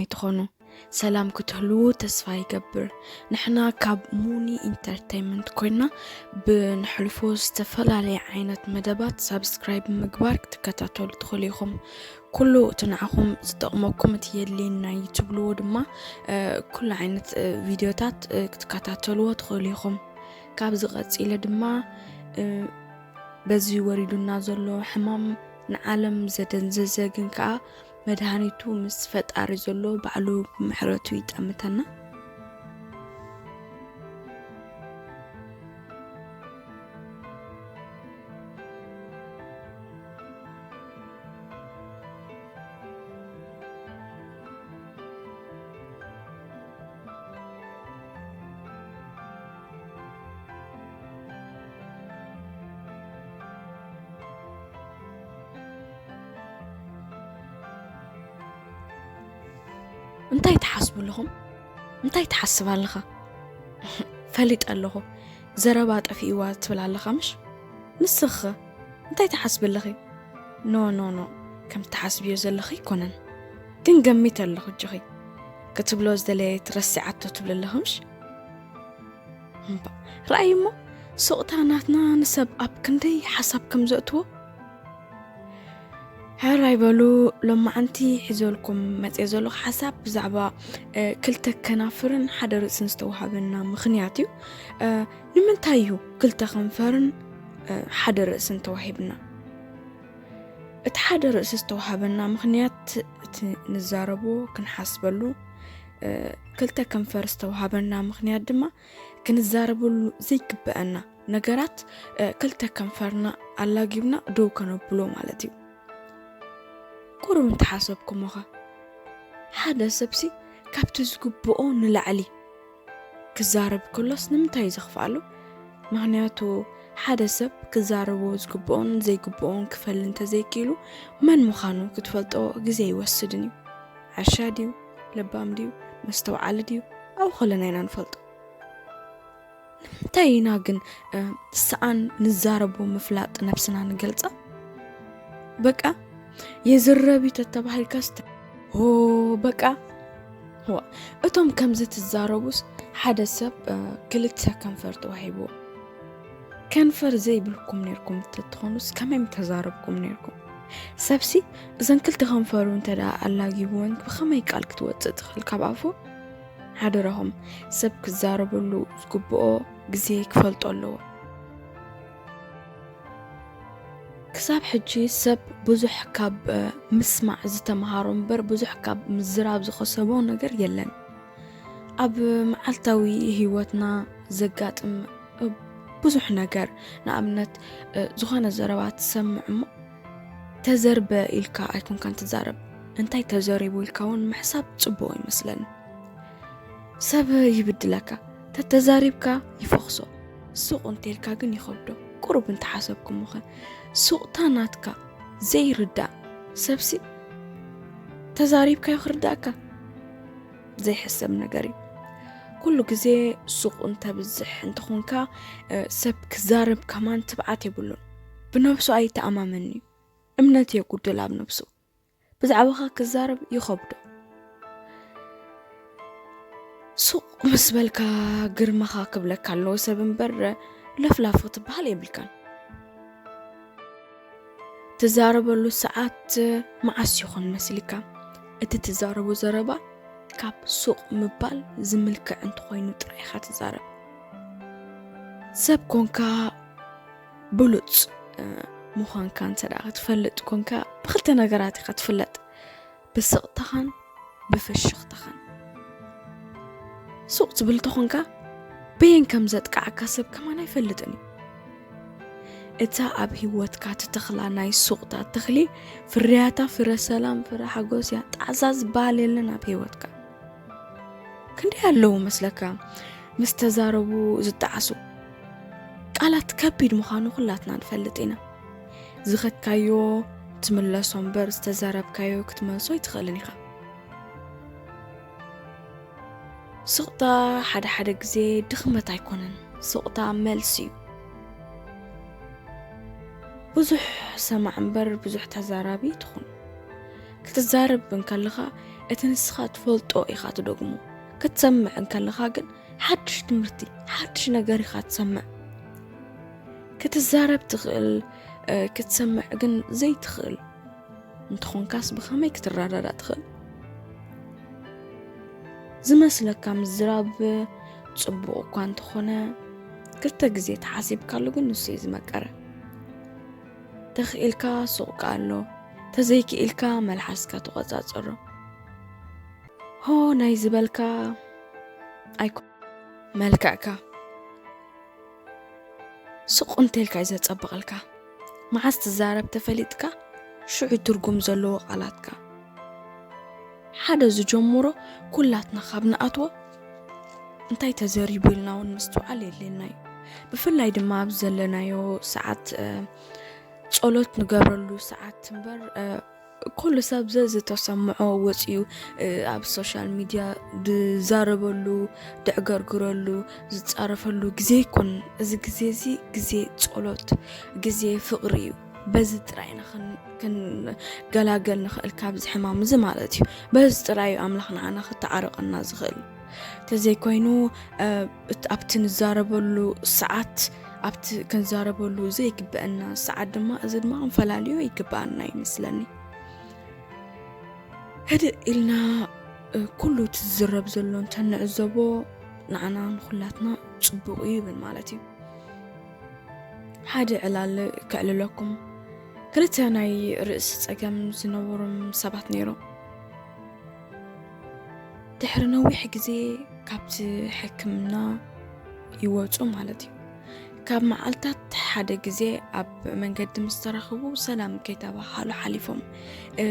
ኣይትኾኑ። ሰላም ክትህልዉ ተስፋ ይገብር። ንሕና ካብ ሙኒ ኢንተርተይንመንት ኮይና ብንሕልፎ ዝተፈላለየ ዓይነት መደባት ሳብስክራይብ ምግባር ክትከታተሉ ትኽእሉ ኢኹም። ኩሉ እቲ ንዓኹም ዝጠቕመኩም እቲ የድልየና እዩ ትብልዎ ድማ ኩሉ ዓይነት ቪድዮታት ክትከታተልዎ ትኽእሉ ኢኹም። ካብዚ ቀፂለ ድማ በዚ ወሪዱና ዘሎ ሕማም ንዓለም ዘደንዘዘ ግን ከዓ መድሃኒቱ ምስ ፈጣሪ ዘሎ ባዕሉ ብምሕረቱ ይጠምተና። እንታይ ትሓስቡ ኣለኹም? እንታይ ትሓስብ ኣለኻ? ፈሊጠ ኣለኹ። ዘረባ ጠፊእዋ ትብል ኣለኻ ምሽ? ንስኺ እንታይ ትሓስቢ ኣለኺ? ኖ፣ ኖ፣ ኖ። ከም ትሓስብዮ ዘለኺ ኣይኮነን። ግን ገሚተ ኣለኹ እጅኺ። ክትብሎ ዝደለየት ረሲዓቶ ትብል ኣለኺ ምሽ? እምባ፣ ረኣይ እሞ፣ ሱቕታ ናትና ንሰብ ኣብ ክንደይ ሓሳብ ከም ዘእትዎ። ሕራይ በሉ፣ ሎማዓንቲ ሒዘልኩም መፅየ ዘለኹ ሓሳብ ብዛዕባ፣ እ፣ ክልተ ከናፍርን ሓደ ርእስን ዝተዋሃበና ምኽንያት እዩ። እ፣ ንምንታይ እዩ ክልተ ከንፈርን፣ እ፣ ሓደ ርእስን ተዋሂብና? እቲ ሓደ ርእሲ ዝተዋሃበና ምኽንያት እቲ ንዛረቦ ክንሓስበሉ፣ እ፣ ክልተ ከንፈር ዝተዋሃበና ምኽንያት ድማ ክንዛረበሉ ዘይግበአና ነገራት፣ እ፣ ክልተ ከንፈርና ኣላጊብና ደው ከነብሎ ማለት እዩ። ቁሩብ እንተሓሰብኩሞኸ፣ ሓደ ሰብሲ ካብቲ ዝግብኦ ንላዕሊ ክዛረብ ከሎስ ንምንታይ እዩ ዘኽፍኣሉ? ምኽንያቱ ሓደ ሰብ ክዛረቦ ዝግብኦን ዘይግብኦን ክፈሊ እንተዘይክኢሉ፣ መን ምዃኑ ክትፈልጦ ግዜ ኣይወስድን እዩ። ዓሻ ድዩ? ለባም ድዩ? መስተውዓሊ ድዩ? ኣብኡ ከለና ኢና ንፈልጦ። ንምንታይ ኢና ግን፣ እ፣ ሰኣን ንዛረቦ ምፍላጥ ነብስና ንገልጻ? በቃ፣ የዝረብ እዩ ተተባሂልካስ ተ-፣ ሆ፣ በቃ። ዋ፣ እቶም ከምዚ ትዛረቡስ ሓደ ሰብ፣ እ፣ ክልተ ከንፈር ተዋሂብዎ። ከንፈር ዘይብልኩም ነይርኩም እንተትኾኑስ ከመይ ምተዛረብኩም ነይርኩም? ሰብሲ እዘን ክልተ ከንፈሩ እንተ ደኣ ኣላጊብወን ብኸመይ ቃል ክትወጽእ ትኽእል ካብ ኣፉ? ሓደራኹም፣ ሰብ ክዛረበሉ ዝግብኦ ግዜ ክፈልጦ ኣለዎ። ክሳብ ሕጂ ሰብ ብዙሕ ካብ፣ እ፣ ምስማዕ ዝተምሃሮ እምበር ብዙሕ ካብ ምዝራብ ዝኸሰቦ ነገር የለን። ኣብ መዓልታዊ ህይወትና ዘጋጥም፣ እ፣ ብዙሕ ነገር፣ ንኣብነት፣ እ፣ ዝኾነ ዘረባ ትሰምዕ እሞ ተዘርበ ኢልካ ኣይኮንካን ትዛረብ። እንታይ ተዘሪቡ ኢልካ እውን ምሕሳብ ጽቡቕ ይመስለኒ። ሰብ ይብድለካ፣ ተተዛሪብካ ይፈኽሶ፣ ሱቕ እንተልካ ግን ይኸብዶ። ቁሩብ እንተሓሰብኩምኸ፣ ሱቕታ ናትካ ዘይርዳእ ሰብሲ ተዛሪብካዮ ክርዳእካ ዘይሕሰብ ነገር እዩ። ኩሉ ግዜ ሱቕ እንተብዝሕ እንተኾንካ፣ እ፣ ሰብ ክዛረብ ከማን ትብዓት የብሉን። ብነብሱ ኣይተኣማመን እዩ። እምነት የጉድል ኣብ ነብሱ። ብዛዕባኻ ክዛረብ ይኸብዶ። ሱቕ ምስ በልካ ግርማኻ ክብለካ ኣለዎ ሰብ እምበር ለፍላፍ ክትበሃል የብልካን። ትዛረበሉ ሰዓት መዓስ ይኾን መሲልካ? እቲ ትዛረቦ ዘረባ ካብ ሱቕ ምባል ዝምልክዕ እንተኾይኑ ጥራይ ኢኻ ትዛረብ። ሰብ ኮንካ ብሉጽ፣ እ፣ ምዃንካ እንተ ደኣ ክትፈልጥ ኮንካ ብኽልተ ነገራት ኢኻ ትፍለጥ። ብስቕታኻን ብፍሽኽታኻን። ሱቕ ትብል ተኾንካ፣ በየን ከም ዘጥቃዓካ ሰብ ከማን ኣይፈልጥን እዩ። እታ ኣብ ህይወትካ ትተኽላ ናይ ሱቕታ ተኽሊ፣ ፍርያታ ፍረ ሰላም፣ ፍረ ሓጎስ እያ። ጣዕሳ ዝበሃል የለን ኣብ ህይወትካ። ክንደይ ኣለዉ መስለካ ምስ ተዛረቡ ዝጠዓሱ? ቃላት ከቢድ ምዃኑ ኩላትና ንፈልጥ ኢና። ዝኸድካዮ ትምለሶ እምበር ዝተዛረብካዮ ክትመልሶ ኣይትኽእልን ኢኻ። ስቕታ ሓደ ሓደ ግዜ ድኽመት ኣይኮነን፣ ስቕታ መልሲ እዩ። ብዙሕ ሰማዕ እምበር ብዙሕ ተዛራቢ ትኹን። ክትዛረብ እንከለኻ እቲ ንስኻ ትፈልጦ ኢኻ ትደግሞ። ክትሰምዕ እንከለኻ ግን ሓድሽ ትምህርቲ፣ ሓድሽ ነገር ኢኻ ትሰምዕ። ክትዛረብ ትኽእል፣ እ፣ ክትሰምዕ ግን ዘይትኽእል እንተኾንካስ ብኸመይ ክትረዳዳእ ትኽእል? ዝመስለካ ምዝራብ ጽቡቕ እኳ እንተኾነ፣ ክልተ ግዜ ተሓሲብካሉ ግን ንሱ እዩ ዝመቀረ። ተኽኢልካ ሱቕ ከኣሎ፣ ተዘይክኢልካ መልሓስካ ተቖጻጸሮ። ሆ ናይ ዝበልካ ኣይኮ-፣ መልክዕካ ስቕ እንተልካ እዩ ዘጸብቐልካ። መዓስ ትዛረብ ተፈሊጥካ፣ ሽዑ ትርጉም ዘለዎ ቃላትካ። ሓደ ዝጀምሮ ኩላትና ካብ ንኣትዎ እንታይ ተዘሪቡ ኢልና እውን ምስትውዓል የድልየና እዩ። ብፍላይ ድማ ኣብ ዘለናዮ ሰዓት፣ እ፣ ጸሎት ንገብረሉ ሰዓት እምበር፣ እ፣ ኩሉ ሰብ ዘዝተሰምዖ ወፂኡ፣ እ፣ ኣብ ሶሻል ሚድያ ዝዛረበሉ፣ ዘዕገርግረሉ፣ ዝፃረፈሉ ግዜ ኣይኮነን። እዚ ግዜ እዚ ግዜ ጸሎት፣ ግዜ ፍቕሪ እዩ። በዚ ጥራይ ኢና ክን-፣ ክንገላገል ንኽእል ካብዚ ሕማም እዚ ማለት እዩ። በዚ ጥራይ እዩ ኣምላኽ ንዓና ክተዓረቐና ዝኽእል። ተዘይኮይኑ፣ እ፣ እት-፣ ኣብቲ ንዛረበሉ ሰዓት፣ ኣብቲ ክንዛረበሉ ዘይግበአና ሰዓት ድማ፣ እዚ ድማ ክንፈላልዮ ይግበኣና ይመስለኒ። ህድእ ኢልና፣ እ፣ ኩሉ እቲ ዝዝረብ ዘሎ እንተንዕዘቦ፣ ንዓና ንኹላትና ጽቡቕ እዩ ይብል ማለት እዩ። ሓደ ዕላል ከዕልለኩም። ክልተ ናይ ርእሲ ጸገም ዝነበሮም ሰባት ነይሮም። ድሕሪ ነዊሕ ግዜ ካብቲ ሕክምና ይወጹ ማለት እዩ። ካብ መዓልታት ሓደ ግዜ ኣብ መንገዲ ምስ ተራኸቡ ሰላም ከይተባሃሉ ሓሊፎም፣ እ፣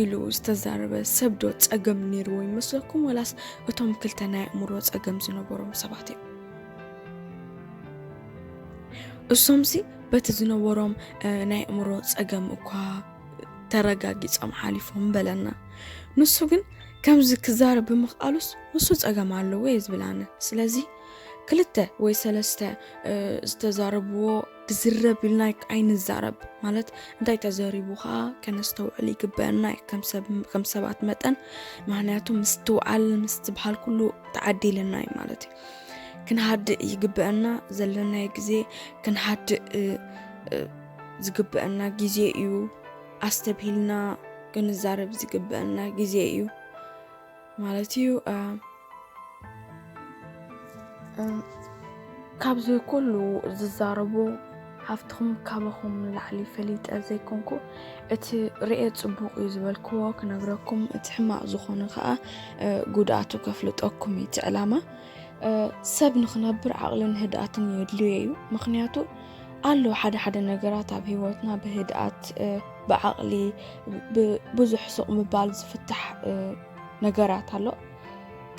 ኢሉ ዝተዛረበ ሰብ ዶ ጸገም ነይርዎ ይመስለኩም ወላስ እቶም ክልተ ናይ ኣእምሮ ጸገም ዝነበሮም ሰባት እዮም? እሶምሲ በቲ ዝነበሮም፣ እ፣ ናይ ኣእምሮ ጸገም እኳ ተረጋጊጾም ሓሊፎም በለና። ንሱ ግን ከምዚ ክዛረብ ብምኽኣሉስ ንሱ ጸገም ኣለዎ እየ ዝብል ኣነ። ስለዚ ክልተ ወይ ሰለስተ፣ እ፣ ዝተዛረብዎ ክዝረብ ኢልና ኣይንዛረብ። ማለት እንታይ ተዘሪቡ ኸኣ ከነስተውዕል ይግበአና እዩ ከም ሰብ፣ ከም ሰባት መጠን። ምኽንያቱ ምስትውዓል ምስትብሃል ኩሉ ተዓዲልና እዩ ማለት እዩ። ክንሃድእ ይግበአና፣ ዘለናዮ ግዜ ክንሃድእ፣ እ፣ እ፣ ዝግበአና ግዜ እዩ። ኣስተብሂልና ክንዛረብ ዝግበአና ግዜ እዩ ማለት እዩ። እ፣ እ፣ ካብዚ ኩሉ ዝዛረቡ ሓፍትኹም ካባኹም ንላዕሊ ፈሊጠ ዘይኮንኩ፣ እቲ ርእየ ጽቡቕ እዩ ዝበልክዎ ክነግረኩም፣ እቲ ሕማቕ ዝኾነ ከኣ፣ እ፣ ጉድኣቱ ከፍልጠኩም እዩ እቲ ዕላማ። እ፣ ሰብ ንኽነብር ዓቕልን ህድኣትን የድልዮ እዩ። ምኽንያቱ ኣሎ ሓደ ሓደ ነገራት ኣብ ህይወትና ብህድኣት፣ እ፣ ብዓቕሊ፣ ብ-፣ ብዙሕ ሱቕ ምባል ዝፍታሕ፣ እ፣ ነገራት ኣሎ።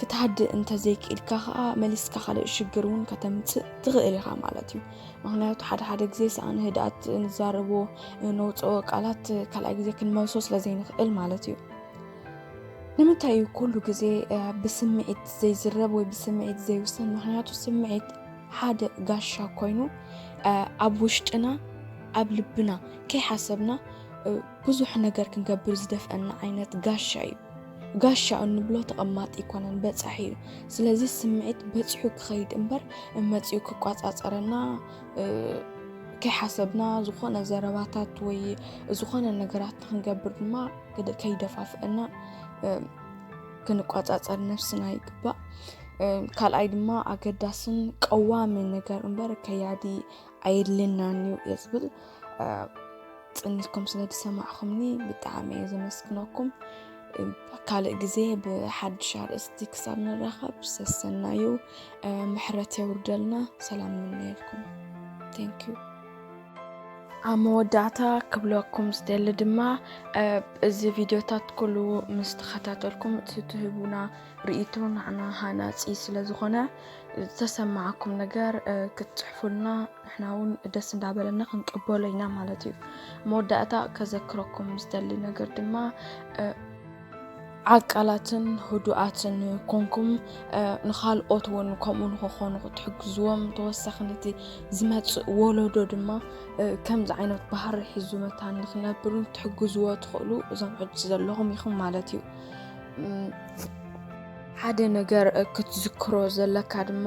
ክትሃድእ እንተዘይክኢልካ ኸኣ መሊስካ ካልእ ሽግር እውን ከተምጽእ ትኽእል ኢኻ ማለት እዩ። ምኽንያቱ ሓደ ሓደ ግዜ ሰኣን ህድኣት ንዛረቦ፣ እ፣ ነውጽኦ ቃላት፣ እ፣ ካልኣይ ግዜ ክንመልሶ ስለ ዘይንኽእል ማለት እዩ። ንምንታይ እዩ ኩሉ ግዜ፣ እ፣ ብስምዒት ዘይዝረብ ወይ ብስምዒት ዘይውሰን? ምኽንያቱ ስምዒት ሓደ ጋሻ ኮይኑ፣ እ፣ ኣብ ውሽጥና፣ ኣብ ልብና ከይሓሰብና፣ እ፣ ብዙሕ ነገር ክንገብር ዝደፍአና ዓይነት ጋሻ እዩ። ጋሻ እንብሎ ተቐማጢ ኣይኮነን፣ በጻሒ እዩ። ስለዚ ስምዒት በጺሑ ክኸይድ እምበር መጺኡ ክቋጻጸረና፣ እ፣ ከይሓሰብና ዝኾነ ዘረባታት ወይ ዝኾነ ነገራት ንኽንገብር ድማ ክደ-፣ ከይደፋፍአና፣ እ፣ ክንቋጻጸር ነፍስና ይግባእ። እ፣ ካልኣይ ድማ ኣገዳስን ቀዋሚ ነገር እምበር ከያዲ ኣየድልየናን እዩ እየ ዝብል። እ፣ ጽኒትኩም ስለ ዝሰማዕኹምኒ ብጣዕሚ እየ ዘመስግነኩም። እ፣ ካልእ ግዜ ብሓድሽ ኣርእስቲ ክሳብ ንራኸብ ሰሰናዩ፣ እ፣ ምሕረት የውርደልና። ሰላም ምነየልኩም። Thank you። ኣብ መወዳእታ ክብለኩም ዝደሊ ድማ፣ እ፣ እዚ ቪድዮታት ኩሉ ምስ ተኸታተልኩም እቲ ትህቡና ርእይቶ ንዓና ሃናጺ ስለ ዝኾነ፣ ዝተሰማዓኩም ነገር፣ እ፣ ክትጽሕፉልና ንሕና እውን ደስ እንዳበለና ክንቅበሎ ኢና ማለት እዩ። መወዳእታ ከዘክረኩም ዝደሊ ነገር ድማ፣ እ፣ ዓቃላትን ህዱኣትን ኮንኩም፣ እ፣ ንኻልኦት እውን ከምኡ ንኽኾኑ ክትሕግዝዎም፣ ተወሳኺ ነቲ ዝመጽእ ወለዶ ድማ፣ እ፣ ከምዚ ዓይነት ባህሪ ሒዙ መታን ንኽነብር እውን ክትሕግዝዎ ትኽእሉ እዞም ሕጂ ዘለኹም ኢኹም ማለት እዩ። ሓደ ነገር ክትዝክሮ ዘለካ ድማ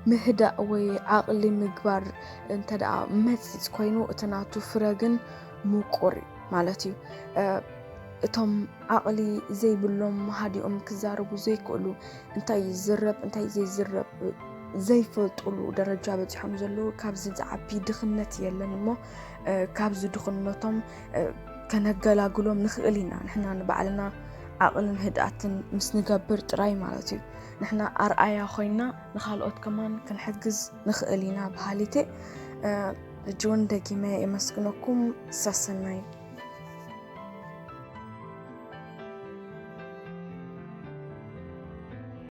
ምህዳእ ወይ ዓቕሊ ምግባር እንተ ደኣ መጺጽ ኮይኑ እቲ ናቱ ፍረ ግን ምቁር እዩ ማለት እዩ። እቶም ዓቕሊ ዘይብሎም ሃዲኦም ክዛረቡ ዘይክእሉ እንታይ ይዝረብ እንታይ ዘይዝረብ ዘይፈልጡሉ ደረጃ በጺሖም ዘለዉ ካብዚ ዝዓቢ ድኽነት የለን እሞ ካብዚ ድኽነቶም ከነገላግሎም ንኽእል ኢና ንሕና ንባዕልና ዓቕልን ህድኣትን ምስ ንገብር ጥራይ ማለት እዩ። ንሕና ኣርኣያ ኮይና ንኻልኦት ከማን ክንሕግዝ ንኽእል ኢና በሃሊት እየ። ሕጂ እውን ደጊመ የመስግነኩም። ሰሰናዩ።